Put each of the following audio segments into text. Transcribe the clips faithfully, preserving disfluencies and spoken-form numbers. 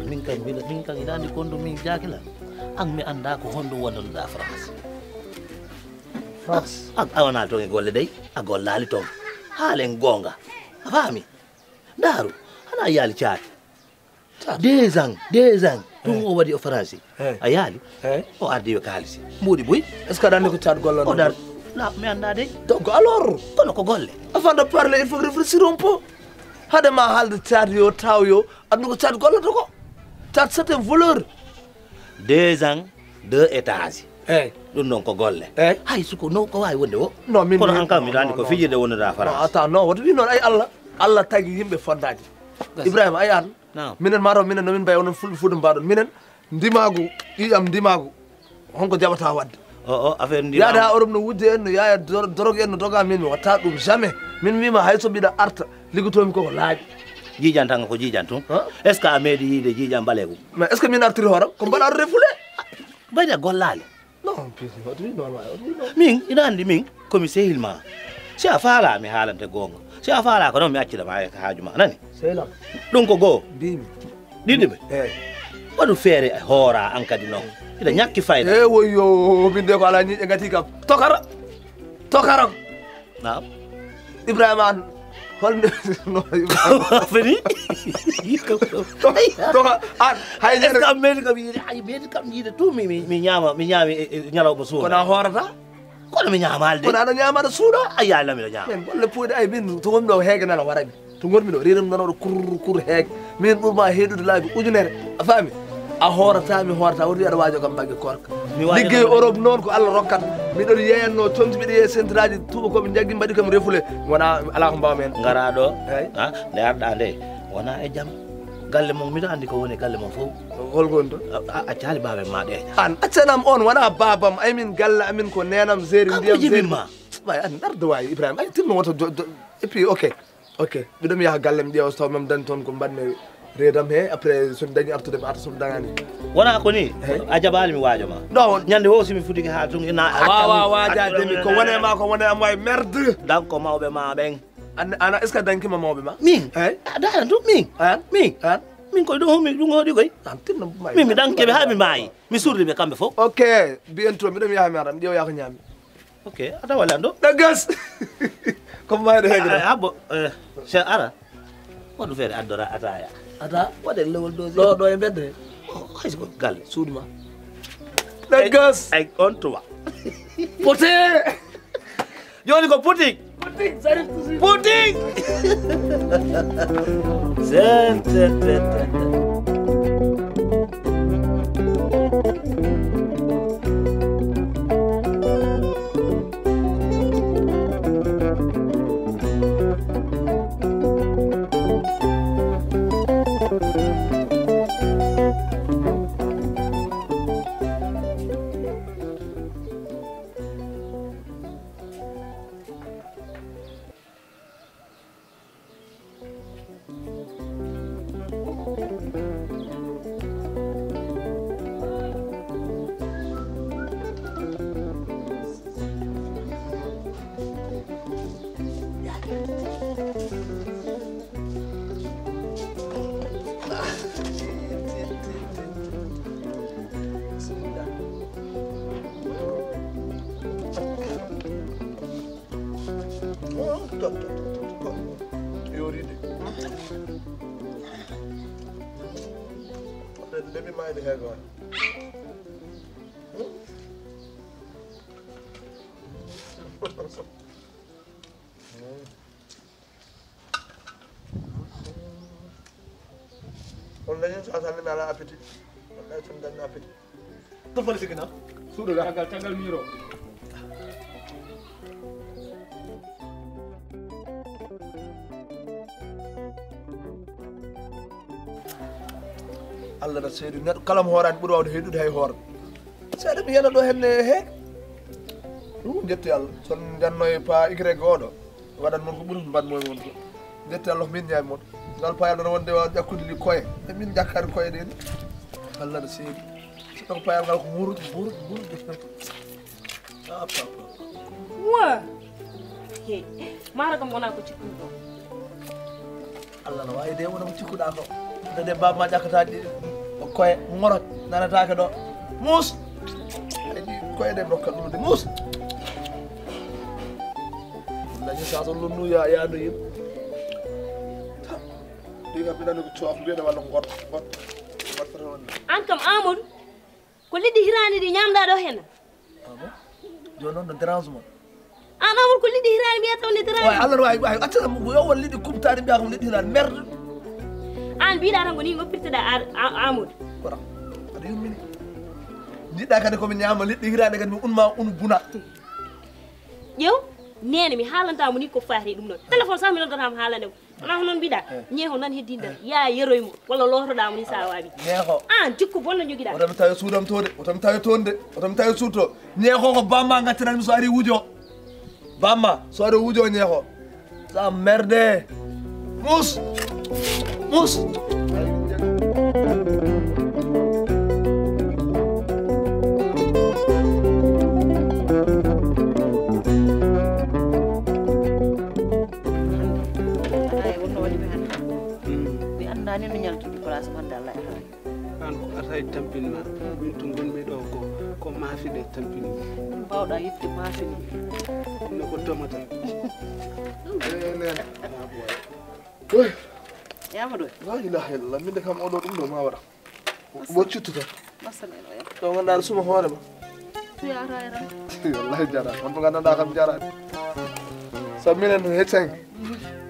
Min kam mbiɗa min kam hiɗa andi kondu min jaakila. An mi anda ko honɗum wonnoɗa France. France. A wonali toon e golle dey, a gollali toon. Haalen goonga. A faami? Ndaaru, hana yaali caati. Deux ans, deux ans. Tun o waɗi o Faransi. A yaali. O ardi ɓe kaalisi. Mbuuɗi buy. Est-ce que aɗa anndi ko caat golle? O dar. La mi annda dey. Donc alors. Kono ko golle. Avant de parler, il faut réfléchir un peu. Hade ma haalde caat yo taw yo anndu ko caat gollata ko. Caat c'est un voleur. Deux ans, deux étages. Eyi. Ɗum noon ko golle. Eyi. Hay suko no ko waawi wonde o. Non, min kono an kam miɗa anndi ko fijirde wonnoɗa France. Attends, non, woto wi noon ay Allah. Allah tagi yimɓe fondaaji. Ibrahima ay an. Minen mataw minen nomin mbayi onon fulɓe fuuda mbaɗon minen ndimaagu ƴiƴam ndimaagu. Honko jaɓata wadde? O o affaire ndimaagu yaada ha Europe no wujje en no yaaya dorogue en no doga min mi watta ɗum jamais. Min mbima hay so mbiɗa arta liggotomi koko laaɓi. Jiijan tan ko jiijan tun. Est ce que a meeɗi yiide jiijan ɓaleeku? Mais est ce que min artiri hooram ko mbaɗa arde fule? Mbayde a gollaali. Non, please, what do you know? What do you know? Min ina anndi min komi sehil ma. Si a faalaa mi haalante goonga. Si a faalaa ko noon mi accida ma e haaju ma nani. Sehilam. Ɗum ko goo. Mbimi. Ɗiɗi ɓe. Eyi. Waɗu feere e hoora an kadi noon. Ina ñakki fayda. E woyo min de ko alaa ñiiƴe ngati kam. Tokara. Tokara. Naam. Ibrahima an holnde fini. Toka an hay est ce que am meeɗi kam yiide ay meeɗi kam yiide tout mi mi ñaama mi ñaami e ñalawma suuna. Kono a hoorata? Kono mi ñaamaali de. Kono aɗa ñaama aɗa suuɗa? A yaali lam miɗo ñaama. Min golle puuɗe ay min to wonmi ɗo heege nana warami. To ngonmi ɗo reeram nana waɗa kur kur heege. Min ɓurma heeɗude laabi ujunere. A faami? A hoorata mi hoorata woni aɗa waajo kam bagge koorka. Liggey Europe noon ko Allah rokkat. Miɗon yeeyanno comci miɗo yeeya centraji tuuba koɓe jaggi mbaɗi kam refule. Wona ala ko mbawmi hen. Ngara ɗo. Eyi. Ha nde arɗa nde wona e jam. Galle mon miɗo anndi ko woni e galle mon fof. Holko woni toon? A caali baaben ma ɗe. An accanam on wona baabam ay min galle amin ko nenam zeri ndiyam zeri. Ɓay an arde wawi Ibrahima ay tinno woto et puis ok. Ok, miɗo mi yaha galle mi ƴeewa so taw mam dañi toon ko mbaɗmi reedam he après somi dañi artude mi arta somi dañani. Wona ko ni a jaɓaali mi waajo ma. Non. Ñande wo somi futiki haa tun ina wawa waajade mi ko wone ma ko wone am wawi merde. Danko mawɓe ma ɓen. An ana est ce que dankima mawɓe ma? Min. Eyi. Daran ɗum min. An? Min. An? Min koye ɗum homi ɗum hoɗi koye. An tinno. Min mi danke ɓe haa ɓe maayi. Mi surri ɓe kamɓe fof. Ok, bientôt miɗo mi yaha mi ara mi ƴeewoya ko ñaami. Ok, a tawa lanɗo. Ɗo gas. Comme mayɗo heege ɗo. Habbo, eh, Cheikh ara. Waɗu feere addora ataya. Ata waɗe lewol dosi. Ɗo ɗo e mbedde. Hay ko galle suudu ma. Ɗo gas. Ay on tuma. Pote. Joni ko putik. Putik. Sen sen sen sen. Yooriide. Lemi mayde heegoore. On dañi sa tan mi ala appétit. On dañi tan dañi appétit. To fali sikina. Suudu da. Tagal tagal miro. Allah na seedu neɗɗo kala mo hoorani ɓuri wawde heyɗude hay hoore. Seeɗa mi yana ɗo henne he. Ɗum jetti Allah. Son janno e pa igreg oɗo. Waɗan mon ko ɓuri mbaɗ moye mon ko. Jetti Allah ko min ñaami mon. Ngal payal ɗon wonde wawa ƴakkude li koye. E min ƴakkani koye ɗen. Allah na seedu. So taw payal ngal ko muruɗi muruɗi muruɗi. Apa apa. Wa. He. Mara kam wona ko cikkuɗo. Allah no wawi de wona ko cikkuɗa ko. Nde de baba ma ƴakkata ɗi koye ngorot nanatake ɗo. Mus. Ay ɗi koye ɗe dokka ɗum de mus. Dañi sa so lunnu ya ya no yim. Ɗi kam mbiɗa no ko coof mbiɗa walla ngot ngot. Ngot fota wonde. An kam Amadou. Ko liɗɗi hirani ɗi ñamɗa ɗo hen. Joni noon no dérange mon. An Amadou ko liɗɗi hirani mbiya taw ne dérange. Way Allah no wawi wawi accata mo yo won liɗɗi kumtani mbiya ko liɗɗi hirani merde. An mbiɗa tan ko ni goppirteɗa Amadou. Kora aɗa yummini. Jiɗɗa kadi komi ñama liɗɗi hirani kadi mi unma unu buna. Ƴew nene mi haalantamo ni ko fati ɗum ɗon téléphone sah mi noddatamo haalande mo. Wona ko noon mbiɗa ñeeho nan heddi nder ya yeroy mo walla lootoɗa mo ni sa wawi. Ñeeho an jikku bonno joguiɗa. Wota mi tawi suudam to de wota mi tawi toon de wota mi tawi suud to. Ñeeho ko bamma gaccananmi so ari wujo. Bamma so ari wujo ñeeho. Sa merde. Mus. Mus. Ay wonno waɗi mi hannde mi anndaani no ñaltude place am hannde Allah e haali. An ko ata e tampini ma min to ngonmi ɗo ko ko maafiɗe tampini. Ɗum mbawɗa yiɗde maafini. No ko tomata. Yamado. La ilaha illallah min de kam oɗo ɗum ɗo ma waɗa. Mo cittuta. Ɗo ganduɗa suma hoore ma. Wallahi jara on ko ganduɗa kam jarani. Sabu minen he cinq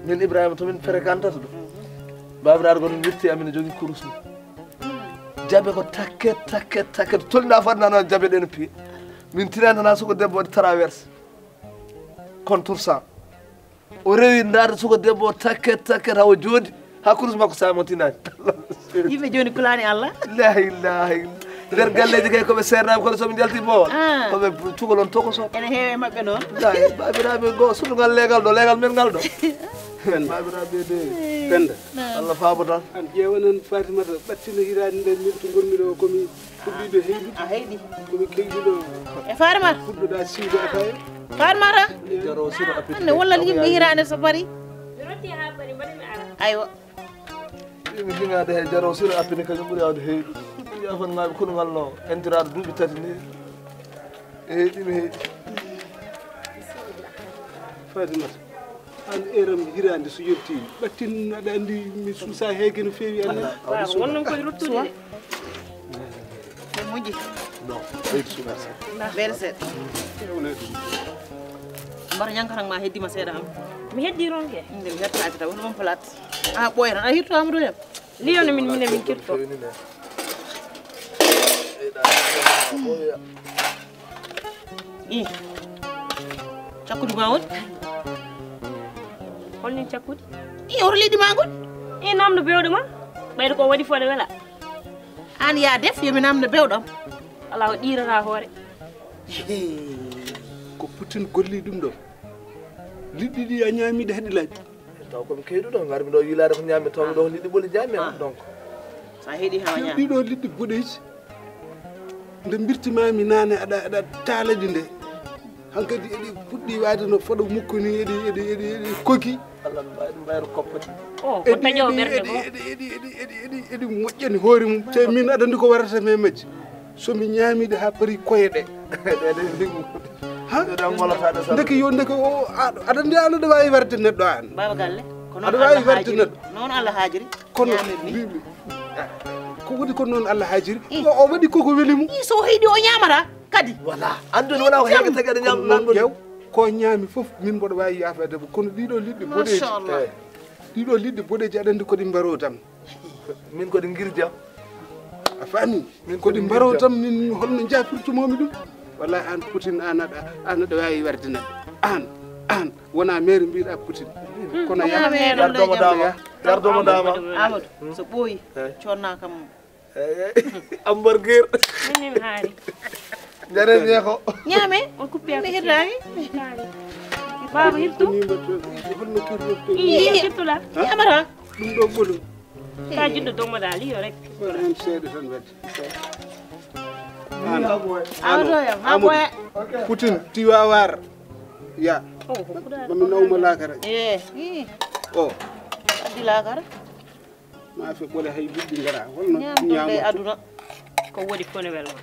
min Ibrahima to min fréquentata ɗo. Babiraɗo gon wirti amin jogui kurus mum. Jaabe ko takket takket takket tolnida fadna noon jaabe ɗe no piye. Min tinani tan ha suko debbo waɗi traverse. Contour cent. O rewi ndaarde suka debbo o takket takket hawo jooɗi ha kurus makko sami o tinani. Yimɓe joni kulani Allah. La ilaha illa nder galleji kay koɓe seernaɓe kono soɓe jalti bowal koɓe tugol on tokoso. Ene heewe mabɓe noon. Babiraɓe goo sutugal leegal ɗo leegal men ngal ɗo. Babiraɓe de penda. Allah faabo tan. An ƴeewanan Fatimata ɓattina hirani nden min to gonmi ɗo komi Fuɗɗiiɗo heydude. A heydi. Ko mi keyduɗo. E Farimata. Fuɗɗoɗa siwde ataaya. Farimata. Anne walla yimɓe hiraande so bari. Aywa. Ɗimi hiŋaade he jaro sira appini kañum ɓuri awde heydu. Yafan ngaɓe kunu ngal no entiraɗo duuɓi tati ni. E heydi mi heydi. Fatimata. An eram hirande so yonti ɓattin aɗa andi mi suusa heege no feewi an. Wonnon koye ruttude. Moƴƴi. Bel seeɗa. Mbar ñankatan ma heddima seeɗa am. Mi heddi ronke. Nde mi hettaaki taw woni on plat. A ɓooyata a hirto amadou yam. Liyono min mine min kirto. I cakkudi ma woni. Holnin cakkudi? I oto leydi ma ngol. I namdo bewɗo ma. Ɓayde ko waɗi fooɗe wela. An ya def yomi namdo bewɗam. Ala o ɗirata hoore. Ko putin golli ɗum ɗo. Liɗɗi ɗi a ñaamiɗe haɗi laaɓi. Taw komi keyduɗo garmi ɗo yiilade ko ñaami taw ɗo liɗɗi ɓoli jaami am donc. Sa heɗi ha ñaami ɗiɗo liɗɗi boɗeji. Nde mbirtimami nane aɗa aɗa taalaɗi nde hankadi eɗi puɗɗi wayde no foɗo mukko ni eɗi eɗi eɗi eɗi koki. Allah no mbawi ɗum mbayro koppati. O ko taƴowo ɓerde ko. Eɗi eɗi eɗi eɗi eɗi eɗi moƴƴani hoore mum te min aɗa andi ko warata me majji. Somi ñaamiɗe ha paari koye ɗe. Ɗeɗe ligu. Ha? Ɗeɗe ngolata ɗe sa. Ndeke yo ndeke o aɗa andi Allah ɗo wawi warde neɗɗo an. Baba galle. Kono aɗa wawi warde neɗɗo. Noon Allah haajiri. Kono mbiɗo ko waɗi ko noon Allah haajiri. O waɗi koko weli mo. So heydi o ñamata kadi. Voilà. Andu wona ko heege tagi aɗa ñamɗo. Jaw. Ko ñaami fof, min mboɗo waawi yaafaade mo. Kono ɗiɗo liɗɗi boɗeeji, machallah, eh, ɗiɗo liɗɗi boɗeeji, aɗa anndi ko ɗi mbaroo tan. Min ko ɗi ngirja. A faami? Min ko ɗi mbaroo tan, min holno njafirtumomi ɗum? Wallahi, aan Putin, aan aɗa, aan aɗa waawi warde neɗɗo. Aan, aan, wona meere mbiɗa Putin. Kono yaa, yaa, yardomo dama. Amadou, so ɓooyi, eh, conna kam. Eh, hamburger. Min, min haari. Jare je ko. Ñaame. On kuppe mi hirdaaki. Baaba hirtu. Holno kirɗirte? Ii, hirtula. Ñaamata. Ɗum ɗo ɓolu. Ka jiɗɗo domoɗa liyo rek. Ko heen seeɗa tan wadde. Ano, ano, Amadou, Putin, tiwawar. Ya. Oh, ko kuɗa. Mami nawma lakara. Eh, ii. Oh. Addi lakara. Ma fe ɓole hay liɗɗi ngara. Holno ñaamɗo e ñaamata? Aduna. Ko woni kono welma.